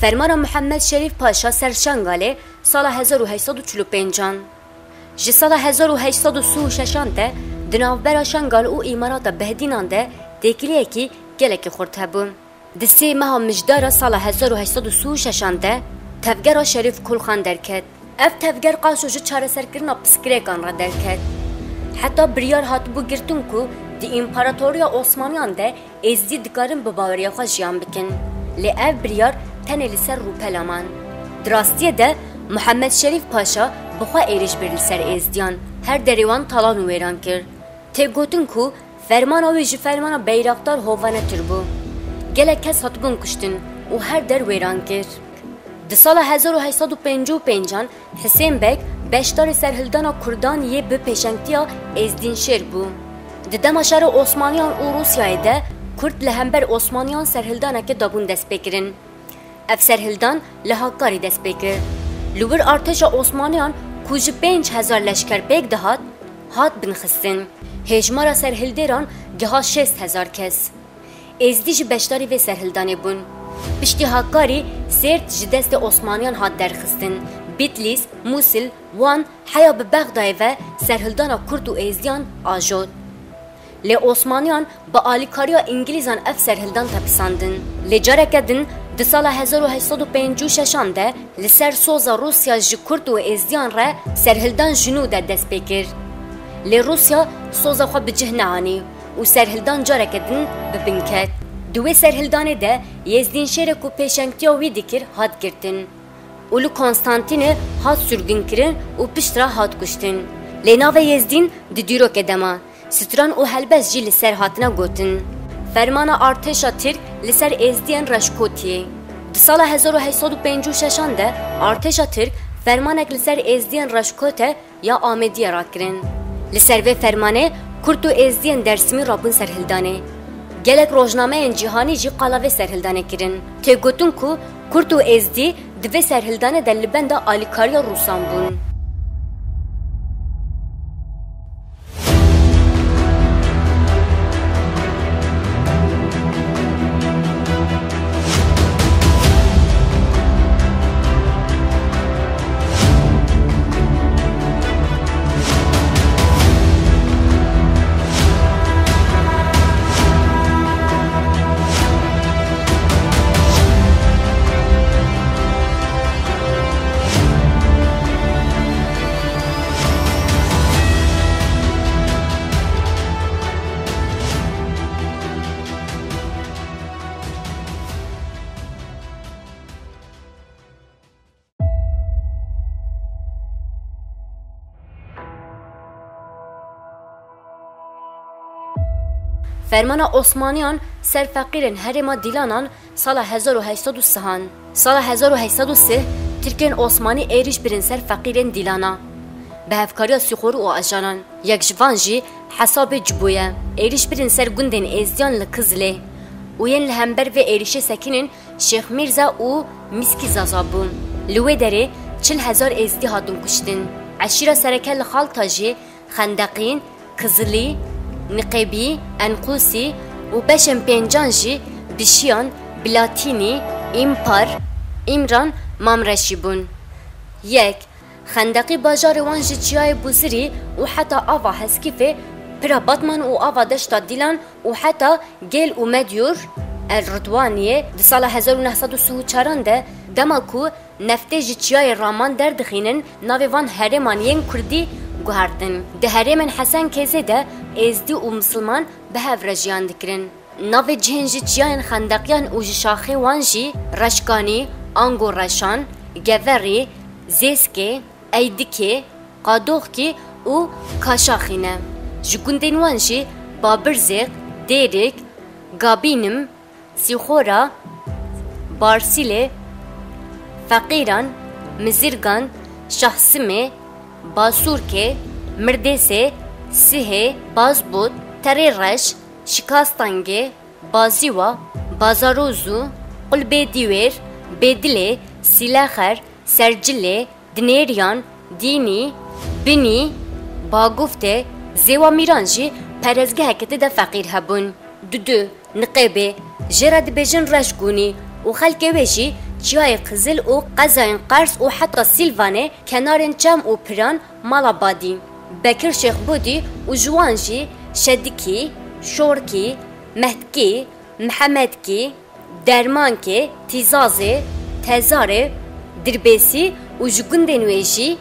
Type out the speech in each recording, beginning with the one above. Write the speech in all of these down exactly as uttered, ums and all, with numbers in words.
Fermana Muhammed Şerîf Paşa ser Şengalê sala hezar û heşt sed û çil û pêncan. Ji sala hezar û heşt sed û sî û şeşan de di navbera Şengal û Îmarata Behdînan de têkiliyekî gelekî xurt hebû. Di sê meha Mijdara sala hezar û heşt sed û sî û şeşan de tevgera Şerîf Kulxan derket. Ev tevger qaşo ji çareserkirina pirsgirêkan re derket. Heta biryar hatibû girtin ku di Împaratoriya Osmaniyan de Êzdî dikarin bi baweriya xwe jiyan bikin. Lê ev biryar tenê li ser rûpela man. Di rastiyê de Muhammed Şerîf Paşa bi xwe êrîş bir li ser Êzdiyan. Her derê wan talan û wêran kir. Tê gotin ku fermana wî ji fermana Beyraktar hovanetir bû. Gelek kes hatibûn kuştin û her der wêran kir. Di sala hezar û heşt sed û pêncî û pêncan Hisên Beg beşdarî serhildana Kurdan yê bi pêşengtiya Êzdînşêr bû. Di dema şerê Osmaniyan û Rûsyayê de Kurd li hember Osmaniyan serhildaneke dabûn destpêkirin. Ev serhildan li Hakkari dest pê kir. Li wir artêşa Osmaniyan ku ji pênc hezar leşker pêk dihat, hat binxistin. Hêjmara serhildêran giha şêst hezar kes. Êzdî jî beşdarî vê serhildanê bûn. Piştî Hakkari, Sêrt ji destê Osmaniyan hat derxistin. Bitlîs, Mûsil, Wan heya bi Bexdayê ve serhildana Kurd û Êzdiyan ajot. Lê Osmaniyan bi alîkariya Îngilîzan ev serhildan tepisandin. Lê careke din di sala hezar û heşt sed û pêncî û şeşan de li ser soza Rûsya ji Kurd û Êzdiyan re serhildan ji nû de dest pê kir. Lê Rûsya soza xwe bi cih neanî û serhildan careke din bi bin ket. Di wê serhildanê de Êzdînşêrê ku pêşengtiya wî dikir hat girtin û li Konstantînê hat sirgûnkirin û piştre hat kuştin. Lê navê Êzdîn di dîrokê de ma. Stran û helbest jî li ser hatine gotin. Fermana artêşa Tirk li ser Êzdiyên Reşkotiyê. Di sala hezar û heşt sed û pêncî û şeşan de artêşa Tirk fermanek li ser Êzdiyên Reşkote ya Amêdiyê rakirin. Li ser vê fermanê Kurd û Êzdiyên Dêrsimî rabûn serhildanê. Gelek rojnameyên cîhanî jî qala vê serhildanê kirin. Tê gotin ku Kurd û Êzdî di vê serhildanê de li benda alîkariya Rûsan bûn. Fermana Osmaniyan ser feqîrên herêma Dîlanan sala hezar û heşt sed û sih an. Sala hezar û heşt sed û sih Tirkên Osmanî êrîş birin ser feqîrên Dîlana. Bi hevkariya sîxorû û ajanan. Yek ji van jî Hesabê Cibû ye. Êrîş birin ser gundên Êzdiyan li Kizilê û yên li hember vê êrîşê sekinên Şêx Mîrza û Mîskî Zaza bû. Li wê derê çil hezar Êzdî hatin kuştin. Eşîra sereke li Xalta jî Xendeqîn, Kizilî, Niqêbî, Enqûsî û beşên pêncan jî Bişiyan, Bilatînî, Împar, Îmran, Mamreşî bûn. Yek, Xendeqî bajarê wan ji çiyayê Bûzirî û heta ava Heskîfê, pira Batman û ava deşta Dîlan û heta Gêl û Medyûr, El Ridwaniyê, di sala hezar û neh sed û sî û çaran de, dema ku neftê ji çiyayê Raman derdixînin, navê van herêman yên kurdî guhertin. Di herêmên Hesen Kêzê de êzdî û misilman bi hev re jiyan dikirin. Navê cihên ji çiyayên xendeqiyan û ji şaxê wan jî Reşkanî, ango Reşan, Geverî, Zêskê, Eydikê, Qadoxkî û Kaşaxî ne. Ji gundên wan jî Babirzêq, Dêrik, Gabînim, Sîxora, Barsîlê, Feqîran, Mizirgan, Şahsimê, Basûrkê, Mirdêsê, Sihê, Bazbût, Terê Reş, Şikastangê, Bazîwa, Bazarozû, Qulbê Dîwêr, Bêdilê, Sîlexer, Sercilê, Dinêriyan, Dînî, Binî, Baguftê, Zêwa Mîran jî perezgeheke tê de feqîr hebûn. Dudu, Niqêbê, jê re dibêjin Reşgûnî û xelkê wê jî Çiyayê Qizil û qezayên Qers û heta Sîlvanê kenarên çem û piran mala Badî, Bekir Şêxbûdî û ji wan jî Şedikî, Şorkî, Mehdkî, Mihemedkî, Dermankê, Tîzazê, Tezarê, Dirbêsî û ji gundên wê jî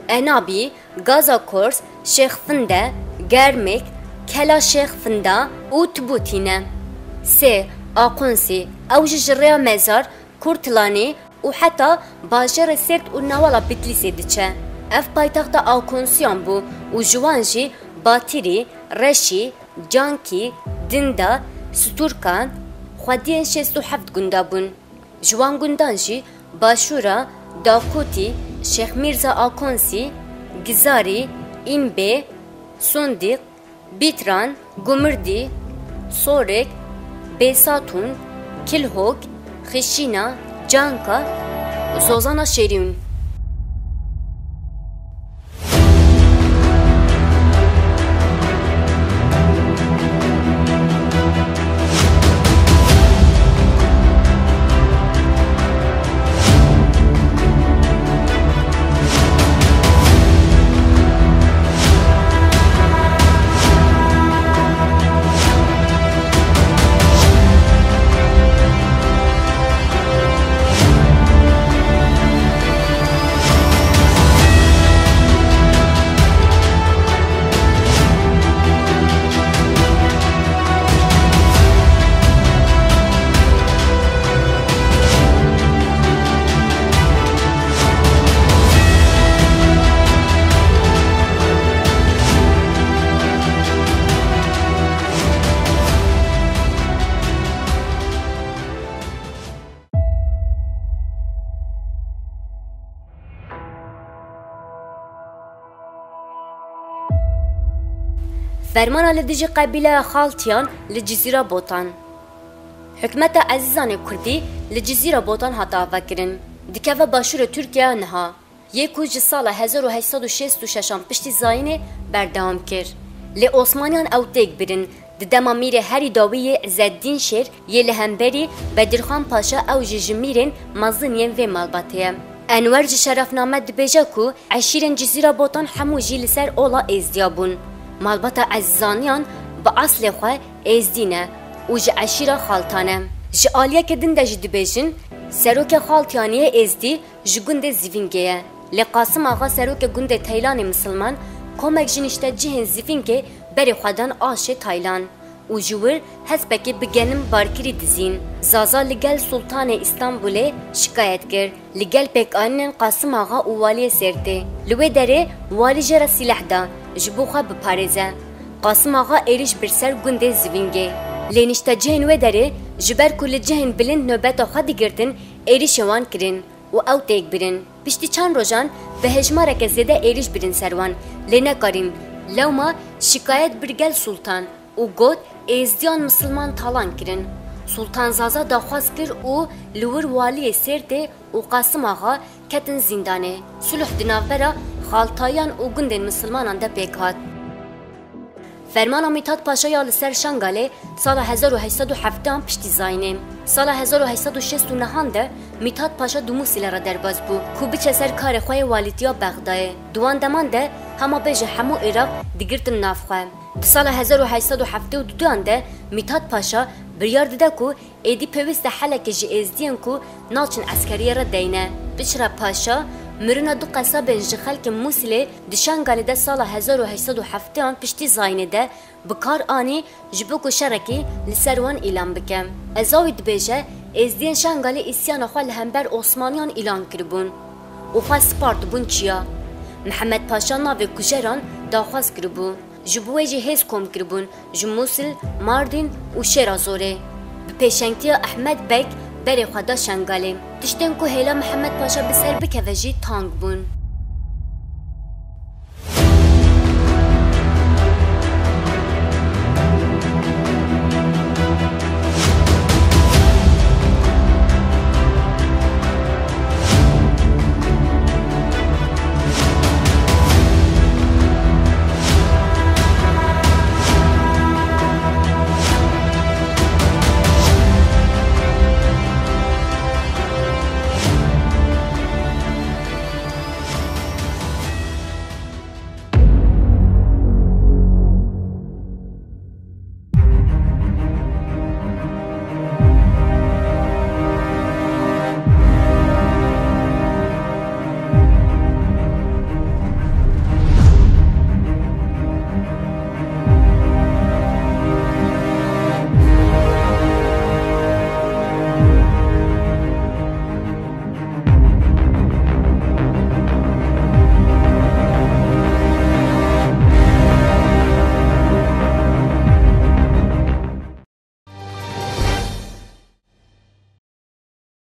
Enabî, Gaza Kors, Şêxfinde, Germik, Kela Şêxfinda û Tibûtî ne. Sê, Aqonsî, ew jî ji rêya Mezar, Kurtilanî û heta bajarê Sêrt û newala Bitlîsê diçe. Ev paytexta Aqonsiyan bû û ji wan jî Batîrî, Reşî, Cankî, Dinda, Stûrkan, xwediyên şêst û heft gunda bûn. Ji wan gundan jî başûra Daqûtî, Şêx Mîrza Akonsî, Gizarî, Înbê, Sundîq, Bîtran, Gumuridî, Sorik, Bêsatûn, Kilhok, Xişîna, Canka, Zozana Şêrîn. Fermana li dijî qebîleya Xaltiyan li Cizîra Botan. Hikûmeta Ezîzanê Kurdî li Cizîra Botan hate avakirin. Dikeve başûrê Tirkiyeya niha. Yê ku ji sala hezar û heşt sed û şêst û şeşan piştî zayînê berdewam kir. Lê Osmaniyan ew têk birin. Di dema mîrê herî dawî yê Îzeddîn Şêr yê li hemberî Bedirxan Paşa ew jî ji mîrên mezin yên vê malbatê ye. Enwer ji Şerefname dibêje ku eşîrên Cizîra Botan hemû jî li ser ola Êzdiya bûn. Malbata Ezîzaniyan bi eslê xwe Êzdî ne û ji eşîra Xaltan e. Ji aliyeke din de jî dibêjin, serokê Xaltiyaniyê Êzdî ji gundê Zivîngê ye. Lê Qasim Axa serokê gundê Teylanê Misilman komek ji niştecihên Zivîngê berê xwe dan aşê Taylan û ji wir hespekê bi genim barkirî dizîn. Zaza li gel Sultanê Îstanbulê şikayet kir, li gel pêkanînên Qasim Axa û Waliyê Sêrtê. Li wê derê walî jê re sîleh da, ji bo xwe biparêze. Qasim Axa êrîş bir ser gundê Zivîngê. Lê niştecihên wê derê ji ber ku li cihên bilind nobeta xwe digirtin, êrîşê wan kirin û ew têk birin. Piştî çend rojan bi hejmareke zêde êrîş birin ser wan, lê nekarîn. Lewma şikayet bir gel Sultan û got, Êzdiyan misilman talan kirin. Sultan Zaza daxwaz kir û li wir waliyê Sêrtê û Qasim Axa ketin zîndanê. Sulh di navbera Xaltayiyan û gundên misilmanan de pêk hat. Fermana Mîthat Paşa ya li ser Şengalê sala hezar û heşt sed û hevdeh an piştî zayînê. Sala hezar û heşt sed û şêst û neh an de Mîthat Paşa di Mûsilê re derbas bû ku biçe ser karê xwe yê walîtiya Bexdayê. Di wan deman de hema bêje hemû Iraq digirtin nav xwe. Di sala hezar û heşt sed û hevdeh û du an de Mîthat Paşa biryar dide ku êdî pêwîst e helekê ji êzdiyên ku naçin eskeriyê re deyne. Piştre Paşa mirina du qesabên ji xelkê Mûsilê di Şengalê de sala hezar û heşt sed û hevdeh an piştî zayînê de bi kar anî ji bo ku şerekî li ser wan îlan bike. Ezawî dibêje, Êzdiyên Şengalê îsyana xwe li hember Osmaniyan îlan kiribûn û xwe spartibûn çiya. Mihemed Paşa navê kujeran daxwaz kiribû. Ji bo wê jî hêz kom kiribûn ji Mûsil, Mardîn û Şêra Zorê. Bi pêşengtiya Ehmed Beg berê xwe da Şengalê. Tiştên ku hêla Mihemed Paşa bi ser bikeve jî tang bûn.